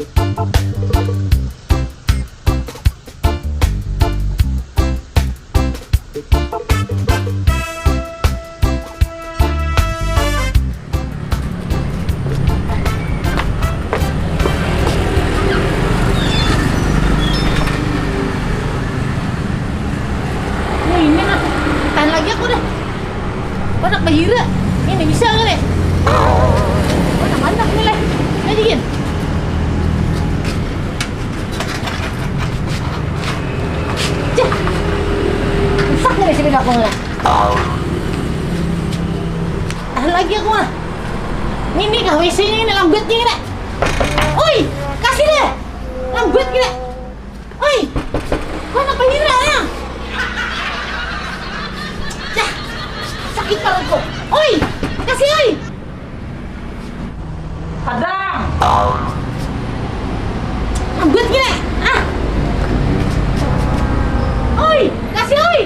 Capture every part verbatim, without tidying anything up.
Nah, ini nah, tahan lagi aku dah. Aku handak bahira. Ini bisa nggak nih? Aku handak, handak nih leh. Aja gin. Cih. Rusak nih sepeda aku nih. Tahan lagi aku mah. Ini kah WC-nya ini, lambat nih nih. Oi, kasih deh. Lambat nih. Oi, kau handak bahira ya? Cah, sakit parutku. Oi, kasih oi. Kadang. Lambat nih nih. Ah. Oi, kasih oi.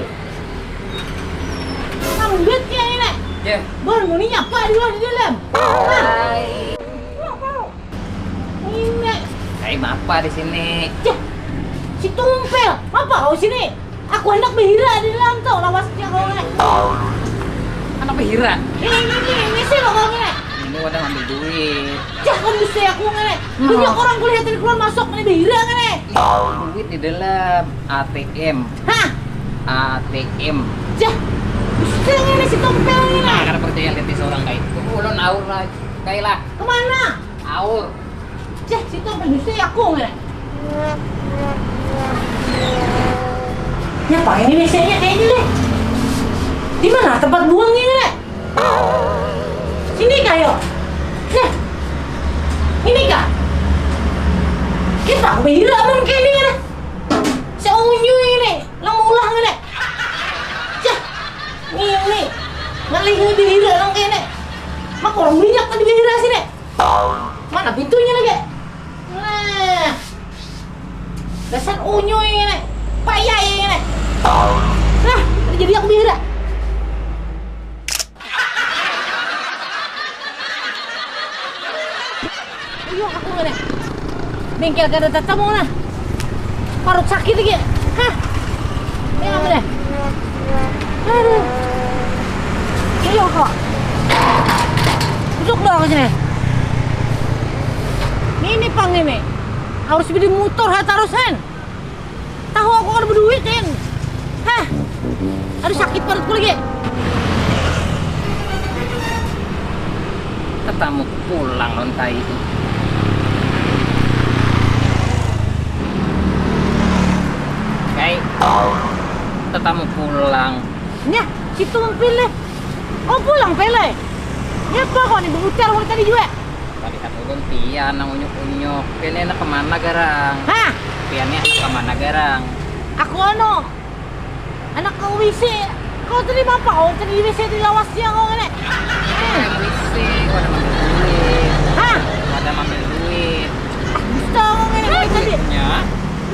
Lambat nih nih. Yeh. Bon, muni nyapa di luar di dalam? Ah. Ini. Kayak apa di sini? Cah, si Tumpel, apa kau sini? Aku handak bahira di dalam tuh, lawasnya kau nih. Handak bahira? Ini, ini, ini, ini sih lo kau nih. Ini wadah ngambil duit. Cah, kau bisa aku nih. Hmm. Banyak orang kulihat dari keluar masuk, ini bahira nih. Duit di dalam A T M. Hah? A T M. Cah, bisa nih si Tumpel nih. Nah, kada percaya lihat seorang kayak itu. Ulun aur lah, kayak lah. Kemana? Aur. Ceh, situ apa justru aku nggak? Ngapain ini biasanya kayak ini deh? Di mana tempat buangnya nggak? Sini kah yo? Nah, ini kah? Kita beda mun kayak ini nggak? Seunyu ini, lamulah nggak? Ceh, ini, ngalih ini beda nang kayak ini. Mak orang minyak tadi beda sini. Mana pintunya lagi? Nah. Dasar unyu ini. Payah ini. Nah, jadi aku bira. Uyuh aku ngene. Bengkel kada tatamu nah. Parut sakit lagi. Hah. Ini apa deh? Aduh. Iya kok. Duduk dong sini. Ini pang ini. Harus beli motor ha tarusan. Tahu aku kada berduit kan. Hah. Aduh sakit parutku lagi. Tetamu pulang non tai. Kai. Tetamu pulang. Nya, si Tumpil leh. Oh pulang pele. Nya apa kau ni bebutar mulai tadi juga? Malihat ulun pian nang unyuk-unyuk. Pian ni handak kemana garang? Hah? Pian ni handak kemana garang? Aku anu, handak ke WC. Kau tadi apa? Kau tadi di WC di lawasnya kau ngene. Itu yang WC, kada ambil duit. Hah? Kada ambil duit. Ah, bisa kau ngene mulai tadi. Duitnya?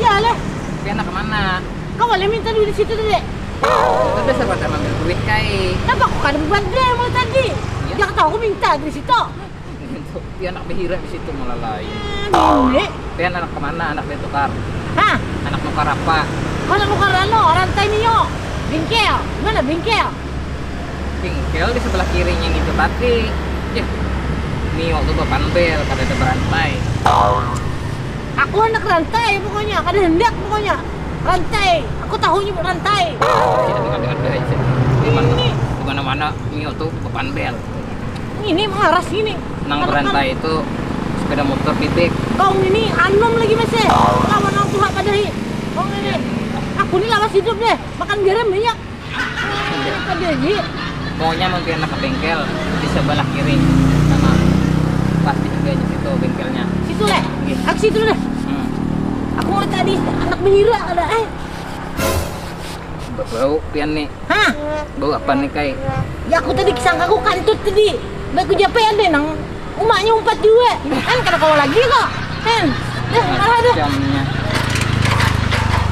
Iya leh. Pian handak kemana? Kau boleh minta duit di situ tadi. Itu dasar kada ambil duit kai. Kenapa aku kada buat deh mulai tadi? Iya. Dia ketawa aku minta di situ. Itu, dia anak behira di situ malalai. Ini. Pian anak kemana? Anak dia tukar. Hah? Anak tukar apa? Anak tukar anu, rantai Mio. Bingkel. Mana bingkel? Bingkel di sebelah kirinya itu tadi. Ya. Mio tuh bepanbel, kada ada berantai. Aku anak rantai pokoknya, kada hendak pokoknya. Rantai, aku tahunya rantai. Tidak ada-ada aja. Di mana, di mana-mana Mio tuh bepanbel. Ini mengaras ini. Nang berantai itu sepeda motor bibik. Kau ini anom lagi masih. Lawan orang tua padahi. Kau ini. Aku ini lawas hidup deh. Makan garam banyak. Padahi. Pokoknya mun pian ke bengkel di sebelah kiri sama pasti juga di situ bengkelnya. Situ leh. Aku situ deh. Hmm. Aku mau tadi anak behira ada eh. Bau pian nih. Hah? Bau apa nih kai? Ya aku tadi sangka aku kantut tadi. Baik ku japean deh nang umaknya umpat juga. Kan kada kawa lagi kok. Hen. Dah, marah dah. Jamnya.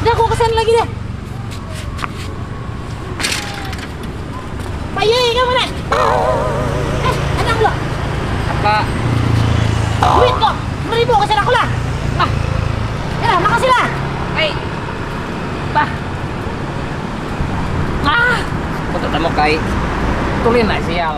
Dah aku kesan lagi dah. Pak Yai kamu nih. Eh, anak lo. Apa? Duit kok. Seribu kesan aku lah. Tulin lah sial.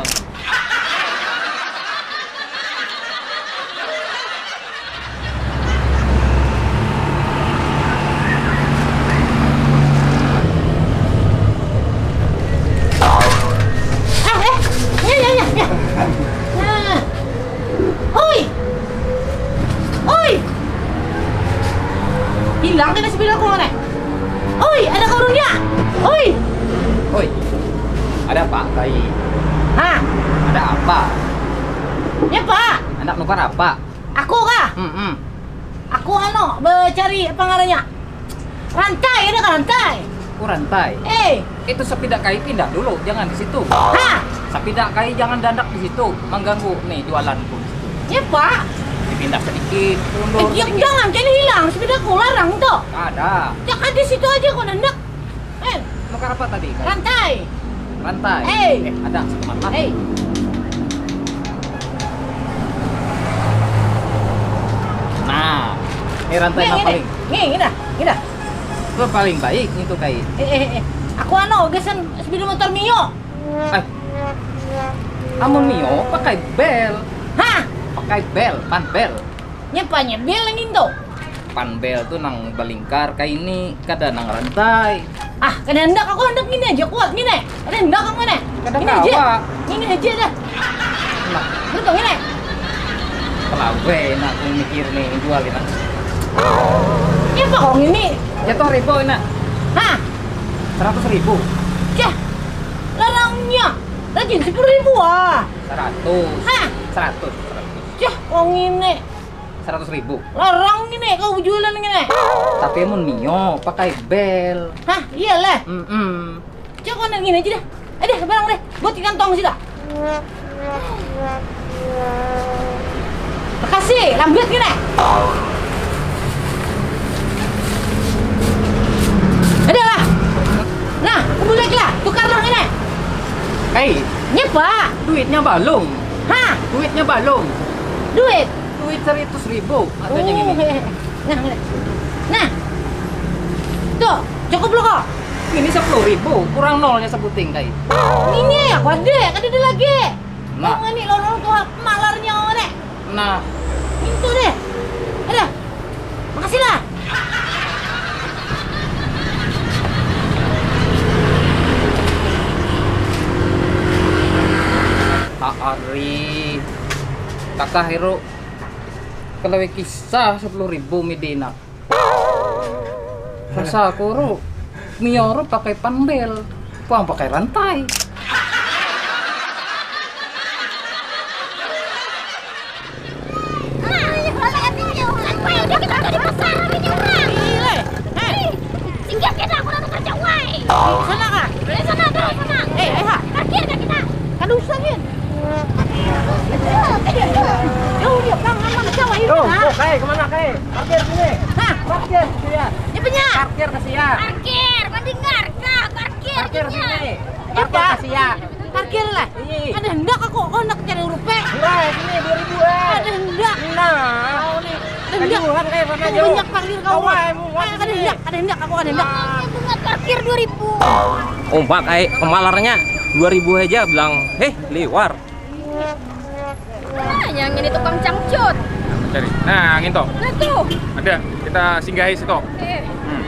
Ah, eh, ya, ya, ya, ya. Nah. Oi. Oi. Hilang kena sepeda aku mana? Oi, ada kau dunia. Oi. Oi, ada apa, Kai? Hah? Ada apa? Ya, Pak. Anak nukar apa? Aku kah? Hmm, hmm. Aku anu, mencari apa ngarannya? Rantai, ada kan rantai? Oh, rantai. Eh, Itu sepeda Kai pindah dulu, jangan di situ. Hah? Sepeda Kai jangan dandak di situ, mengganggu nih jualanku di situ. Ya, Pak. Dipindah sedikit, Eh, mundur ya, sedikit. Jangan, jadi hilang sepeda aku larang tuh. Ada. Ya, ada situ aja kau dandak. Eh, Nukar apa tadi, Kai? Rantai. Rantai. Eh. Eh, ada satu mata. Eh, Nah, ini rantai Nih, yang ini. paling. Nih, ini dah. Ini dah. Itu paling baik itu, Kai. Eh, eh, eh. Aku anu, gasan sepeda motor Mio. Eh, amun Mio pakai bel. Hah? Pakai bel, pan bel. Nyepanya bel yang itu. Pan bel tuh nang belingkar kayak ini, kada nang rantai. Ah, kada hendak aku hendak gini aja kuat gini. Kada hendak aku mana? Kada Gini aja. kawa. Gini aja dah. Nah, Betul gini. Kelawe, nah aku mikir nih jual ini. Ya apa kau ini? Jatuh ribu ini. Hah? Seratus ribu. Cah. Larangnya. Rajin sepuluh ribu ah. Seratus. Hah? Seratus. Seratus. Cah, kau ini. Seratus ribu. Larang ini kau jualan ini. Tapi mun Mio pakai bel. Hah? Iyalah. Mm-mm. Cok, kau gini aja dah. Ada barang deh. Buat di kantong sih dah. Makasih, lambat gini. Ada lah. Nah, aku balik lah. Tukar lah gini. Hei, Nyapa? Duitnya balum. Hah? Duitnya balum. Duit. Duit seratus ribu. Adanya Oh, gini. Nah, nah. Nah. Tuh, cukup lo kok. Ini sepuluh ribu, kurang nolnya sebuting, Kai. Ini ya, waduh, kan ada lagi. Nah. Kau ini lo tuh malarnya mana? Nah, Itu deh. Ada. Makasih lah. tak ari. Kakak Heru. Kalau kisah sepuluh ribu midina. Rasa aku ru, Mio ru pakai panbel, puang pakai rantai. Singgah kita, aku nak tukar cawai. Sana kah? Boleh sana, terus sana. Eh, eh, ha. Parkir dah kita. Kada usah, Bin. Jauh dia, Bang. Aman, cawai. Tuh, tuh, Kai, kemana, Kai? Parkir sini. Hah? Parkir sini ya. Dia punya. Parkir ke sia. Parkir, mendengar kah? Parkir. Parkir sini. Parkir ke sia. Parkir lah. Iya. Ada hendak aku, oh, hendak cari rupiah. Murah ya sini, dua ribu lah. Ada hendak. Nah. Kau nih. Ada hendak. Kajuhan kayak mana jauh. Banyak parkir kau. Kau wae, mau wae. Ada hendak, ada hendak, aku ada hendak. Bunga parkir dua ribu. Umpak ai pemalarnya dua ribu aja bilang, "Heh, liwar." Nah, yang ini tukang cangcut. Cari. Nah, nginto. Nah tuh. Ada. Kita singgahi situ. Eh, Hmm.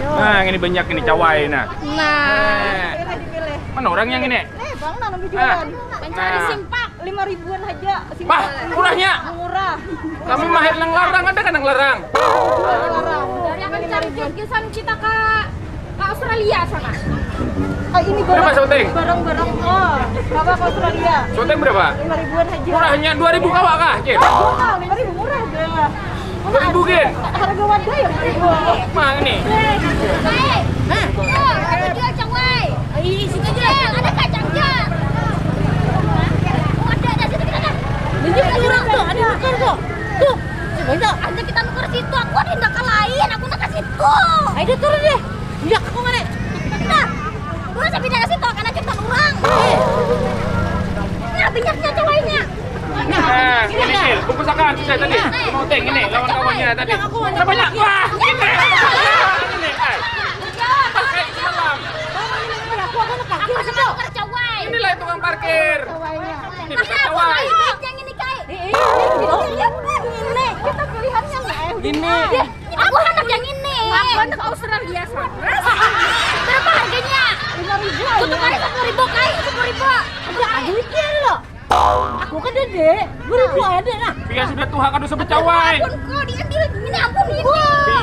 Nah, ini banyak ini cawai nah. Nah. Mana orang yang ini? Eh, bang, nang nunggu Ah. jualan. Mencari Nah. simpak. Lima ribuan aja. Pah, murahnya. Murah. Kami mahir nang larang, ada kan nang larang? Larang. Dari akan cangcut kisan kita ke ke Australia sana. Ah, ini Berapa barang, syuting? Barang-barang. Oh, apa ke Australia? Syuting berapa? Lima ribuan aja. Murahnya dua ribu kawa kah, Cil? Murah, lima ribu murah dah. Dua ribu, Cil. Harga wadah ya lima ribu. Mah ini. Hei, tuh, ada jual cawai. Ih, situ jual, ada kacang jual. Oh, ada, ada situ kita dah. Ini kurang tuh, ada nukar tuh. Tuh, coba itu. Ada kita nukar situ, aku ada ndak lain, aku ndak ke situ. Ayo turun deh. Ndak aku mana? Nah, gua sampai dari situ karena kita orang. Nah, banyaknya cawainya. Nah, ini Cil, bungkusakan saya tadi. Mau teng ini lawan kawannya tadi. Berapa banyak? Wah, ini. Ini, eh. Pakai semalam. Tukar cawai. Inilah tukang parkir. Ini tukang cawai. Yang ini kai. Ini kita pilihannya nggak? Ini. Aku anak yang ini. Aku anak Australia. Berapa harganya? Lima ribu. Aku tukar sepuluh ribu kai, sepuluh ribu. Aku duitnya lo. Aku kan dede, beribu ada nah. Pian sudah tuha kada usah becawai. Ampun ko, diambil ini ampun ini.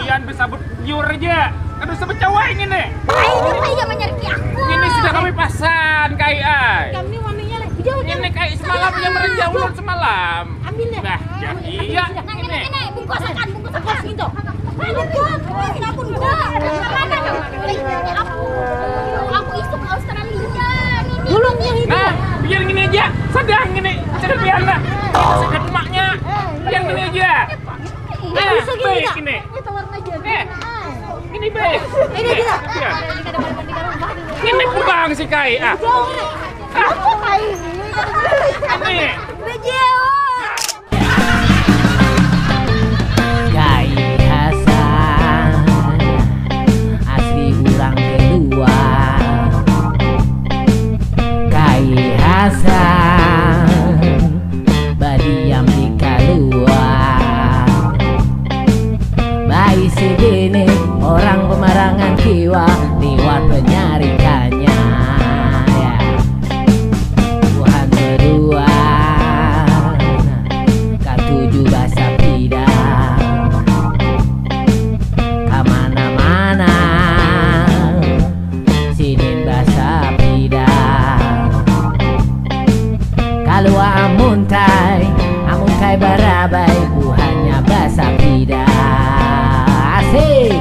Pian besabut liur aja. Kada usah becawai ngini. Ayo, ayo menyeriki aku. Ini sudah kami pasan kai ai. Kami waninya lah. Ini kai semalam yang merenjah ulun semalam. Ambil deh. Nah, ya iya. Nah, ini ini bungkusakan, bungkusakan. Bungkus gitu. Aduh, ampun, ampun. Aku isuk Australia ini. Gulungnya ini. Nah, biar gini aja. Sedang gini. Sedang biar lah. Sedang emaknya. Biar gini aja. Nah, baik ini. Eh, ini baik. Ini aja. Ini pulang si kai ah. Apa kai ini? Ini. Bejeo. Kai Hasan asli urang kedua. Kai Hasan badiam di kalua. Baisi bini orang pemarangan kiwa liwat penyarikannya. Ya. Tuhan berdua. Katuju basapida kamana-mana sinin basapida kalua amuntai amuntai barabai buhannya basapida asik